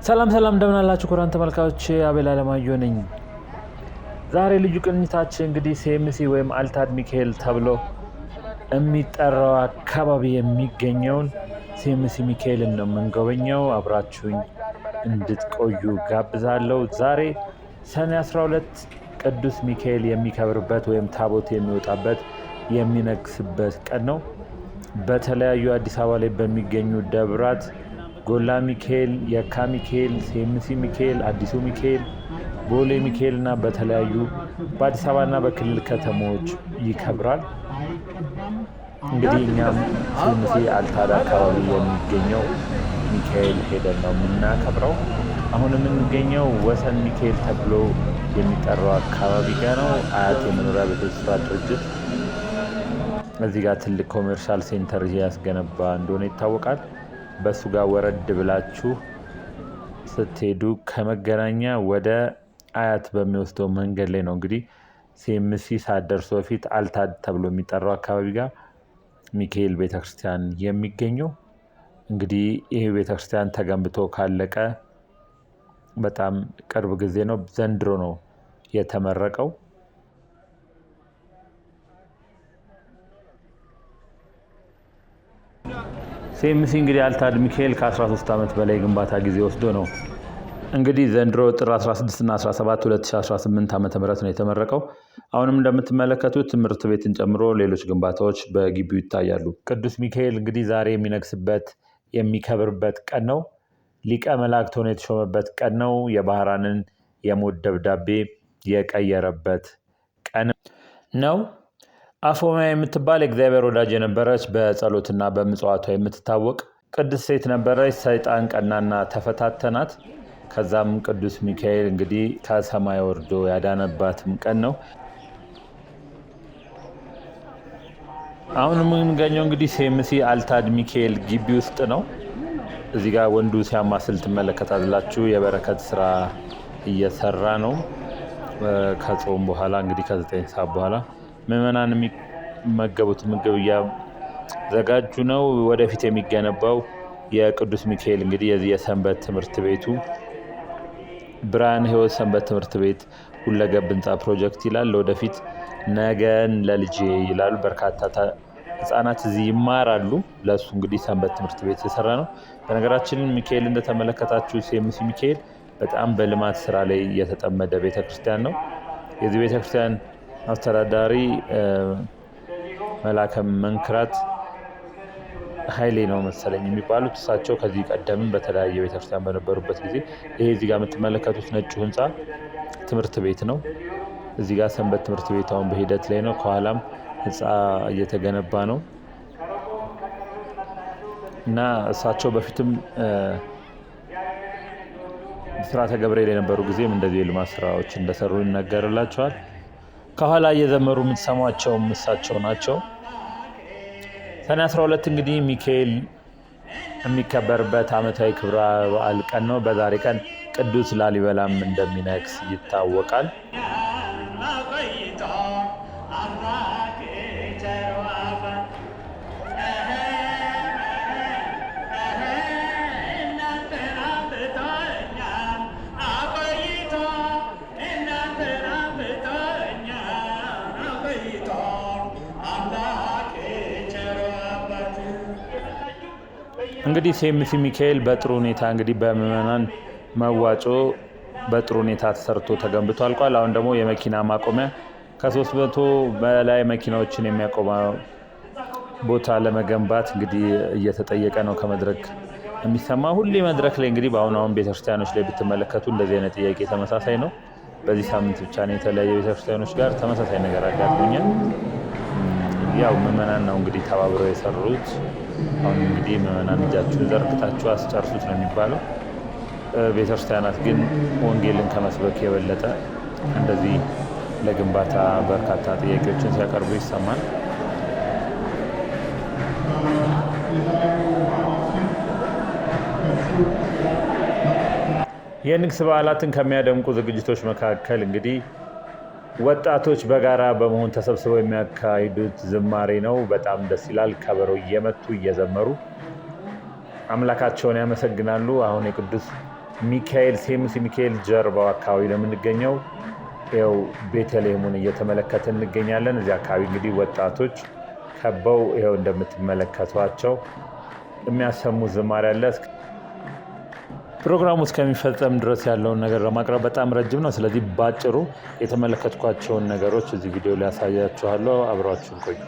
ሰላም ሰላም እንደምን አላችሁ ክቡራን ተመልካቾች፣ አቤል አለማየሁ ነኝ። ዛሬ ልዩ ቅኝታችን እንግዲህ ሲኤምሲ ወይም አልታድ ሚካኤል ተብሎ የሚጠራው አካባቢ የሚገኘውን ሲኤምሲ ሚካኤልን ነው የምንጎበኘው። አብራችሁኝ እንድትቆዩ ጋብዛለሁ። ዛሬ ሰኔ 12 ቅዱስ ሚካኤል የሚከብርበት ወይም ታቦት የሚወጣበት የሚነግስበት ቀን ነው። በተለያዩ አዲስ አበባ ላይ በሚገኙ ደብራት ጎላ ሚካኤል፣ የካ ሚካኤል፣ ሲኤምሲ ሚካኤል፣ አዲሱ ሚካኤል፣ ቦሌ ሚካኤል እና በተለያዩ በአዲስ አበባና በክልል ከተሞች ይከብራል። እንግዲህ እኛም ሲኤምሲ አልታድ አካባቢ የሚገኘው ሚካኤል ሄደን ነው የምናከብረው። አሁን የምንገኘው ወሰን ሚካኤል ተብሎ የሚጠራው አካባቢ ጋር ነው። አያት የመኖሪያ ቤቶች ስራ ድርጅት እዚህ ጋር ትልቅ commercial center እያስገነባ እንደሆነ ይታወቃል። በሱ ጋር ወረድ ብላችሁ ስትሄዱ ከመገናኛ ወደ አያት በሚወስደው መንገድ ላይ ነው እንግዲህ ሲኤምሲ ሳትደርሱ በፊት አልታድ ተብሎ የሚጠራው አካባቢ ጋር ሚካኤል ቤተክርስቲያን የሚገኘው። እንግዲህ ይህ ቤተክርስቲያን ተገንብቶ ካለቀ በጣም ቅርብ ጊዜ ነው። ዘንድሮ ነው የተመረቀው። ሲኤምሲ እንግዲህ አልታድ ሚካኤል ከ13 ዓመት በላይ ግንባታ ጊዜ ወስዶ ነው እንግዲህ ዘንድሮ ጥር 16 እና 17 2018 ዓ.ም ነው የተመረቀው። አሁንም እንደምትመለከቱት ትምህርት ቤትን ጨምሮ ሌሎች ግንባታዎች በግቢው ይታያሉ። ቅዱስ ሚካኤል እንግዲህ ዛሬ የሚነግስበት የሚከብርበት ቀን ነው። ሊቀ መላእክት ሆኖ የተሾመበት ቀን ነው። የባህራንን የሞት ደብዳቤ የቀየረበት ቀን ነው። አፎሚያ የምትባል የእግዚአብሔር ወዳጅ የነበረች በጸሎትና በምጽዋቷ የምትታወቅ ቅድስት ሴት ነበረች። ሰይጣን ቀናና ተፈታተናት። ከዛም ቅዱስ ሚካኤል እንግዲህ ከሰማይ ወርዶ ያዳነባትም ቀን ነው። አሁን የምንገኘው እንግዲህ ሲኤምሲ አልታድ ሚካኤል ግቢ ውስጥ ነው። እዚህ ጋር ወንዱ ሲያማስል ትመለከታላችሁ። የበረከት ስራ እየሰራ ነው። ከጾም በኋላ እንግዲህ ከ9 ሰዓት በኋላ ምዕመናን የሚመገቡት ምግብ እያዘጋጁ ነው። ወደፊት የሚገነባው የቅዱስ ሚካኤል እንግዲህ የዚህ የሰንበት ትምህርት ቤቱ ብርሃነ ሕይወት ሰንበት ትምህርት ቤት ሁለገብ ህንፃ ፕሮጀክት ይላል። ለወደፊት ነገን ለልጄ ይላሉ። በርካታ ህጻናት እዚህ ይማራሉ። ለእሱ እንግዲህ ሰንበት ትምህርት ቤት የሰራ ነው። በነገራችን ሚካኤል እንደተመለከታችሁ ሲኤምሲ ሚካኤል በጣም በልማት ስራ ላይ የተጠመደ ቤተክርስቲያን ነው። የዚህ ቤተክርስቲያን አስተዳዳሪ መላከ መንክራት ኃይሌ ነው መሰለኝ የሚባሉት። እሳቸው ከዚህ ቀደምም በተለያየ ቤተክርስቲያን በነበሩበት ጊዜ ይሄ እዚህ ጋር የምትመለከቱት ነጩ ህንፃ ትምህርት ቤት ነው። እዚህ ጋር ሰንበት ትምህርት ቤት አሁን በሂደት ላይ ነው። ከኋላም ህንፃ እየተገነባ ነው እና እሳቸው በፊትም ብስራተ ገብርኤል የነበሩ ጊዜም እንደዚህ የልማት ስራዎች እንደሰሩ ይነገርላቸዋል። ከኋላ እየዘመሩ የምትሰሟቸውም እሳቸው ናቸው። ሰኔ 12 እንግዲህ ሚካኤል የሚከበርበት ዓመታዊ ክብረ በዓል ቀን ነው። በዛሬ ቀን ቅዱስ ላሊበላም እንደሚነግስ ይታወቃል። እንግዲህ ሲኤምሲ ሚካኤል በጥሩ ሁኔታ እንግዲህ በምዕመናን መዋጮ በጥሩ ሁኔታ ተሰርቶ ተገንብቶ አልቋል። አሁን ደግሞ የመኪና ማቆሚያ ከ300 በላይ መኪናዎችን የሚያቆመ ቦታ ለመገንባት እንግዲህ እየተጠየቀ ነው ከመድረክ የሚሰማ ሁሌ መድረክ ላይ እንግዲህ በአሁኑ አሁን ቤተክርስቲያኖች ላይ ብትመለከቱ እንደዚህ አይነት ጥያቄ ተመሳሳይ ነው። በዚህ ሳምንት ብቻ ነው የተለያዩ ቤተክርስቲያኖች ጋር ተመሳሳይ ነገር አጋጥሞኛል። ያው ምዕመናን ነው እንግዲህ ተባብረው የሰሩት። አሁን እንግዲህ ምዕመናን እጃችሁን ዘርግታችሁ አስጨርሱት ነው የሚባለው። ቤተክርስቲያናት ግን ወንጌልን ከመስበክ የበለጠ እንደዚህ ለግንባታ በርካታ ጥያቄዎችን ሲያቀርቡ ይሰማል። የንግስ በዓላትን ከሚያደምቁ ዝግጅቶች መካከል እንግዲህ ወጣቶች በጋራ በመሆን ተሰብስበው የሚያካሂዱት ዝማሬ ነው። በጣም ደስ ይላል። ከበሮ እየመቱ እየዘመሩ አምላካቸውን ያመሰግናሉ። አሁን የቅዱስ ሚካኤል ሲኤምሲ ሚካኤል ጀርባው አካባቢ ነው የምንገኘው። ይኸው ቤተልሔሙን እየተመለከትን እንገኛለን። እዚህ አካባቢ እንግዲህ ወጣቶች ከበው ይኸው እንደምትመለከቷቸው የሚያሰሙት ዝማሬ አለ። ፕሮግራሙ እስከሚፈጸም ድረስ ያለውን ነገር ለማቅረብ በጣም ረጅም ነው። ስለዚህ ባጭሩ የተመለከትኳቸውን ነገሮች እዚህ ቪዲዮ ላይ ያሳያችኋለሁ። አብራችሁን ቆዩ።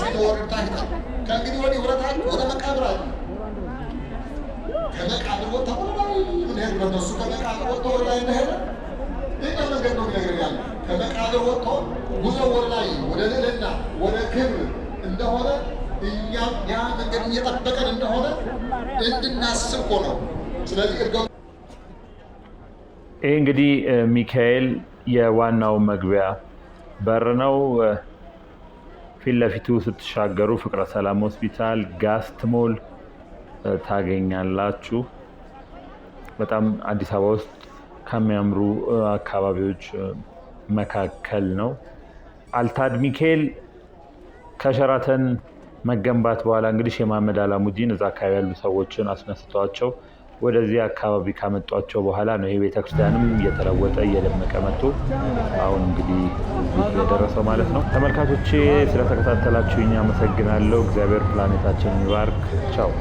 እንደወረድ ታይቷል። ከእንግዲህ ወዲህ ወደታች ወደ መቃብር አለ። ከመቃብር ወጥተው ወደ ላይ ምንሄድበት ነው። እሱ ከመቃብር ወጥቶ ወደ ላይ እንደሄደ ይህ መንገድ ነው የሚነግረን ያለ። ከመቃብር ወጥቶ ጉዞ ወደ ላይ፣ ወደ ልዕልና፣ ወደ ክብር እንደሆነ፣ እኛም ያ መንገድ እየጠበቀን እንደሆነ እንድናስብ እኮ ነው። ስለዚህ እርገቱ ይህ እንግዲህ ሚካኤል የዋናው መግቢያ በር ነው። ፊት ለፊቱ ስትሻገሩ ፍቅረ ሰላም ሆስፒታል፣ ጋስት ሞል ታገኛላችሁ። በጣም አዲስ አበባ ውስጥ ከሚያምሩ አካባቢዎች መካከል ነው። አልታድ ሚካኤል ከሸራተን መገንባት በኋላ እንግዲህ ሼህ መሐመድ አላሙዲን እዛ አካባቢ ያሉ ሰዎችን አስነስተዋቸው ወደዚህ አካባቢ ካመጧቸው በኋላ ነው ይሄ ቤተክርስቲያንም እየተለወጠ እየደመቀ መጥቶ አሁን እንግዲህ እዚህ የደረሰው ማለት ነው። ተመልካቾቼ ስለተከታተላችሁኝ አመሰግናለሁ። እግዚአብሔር ፕላኔታችንን ይባርክ። ቻው።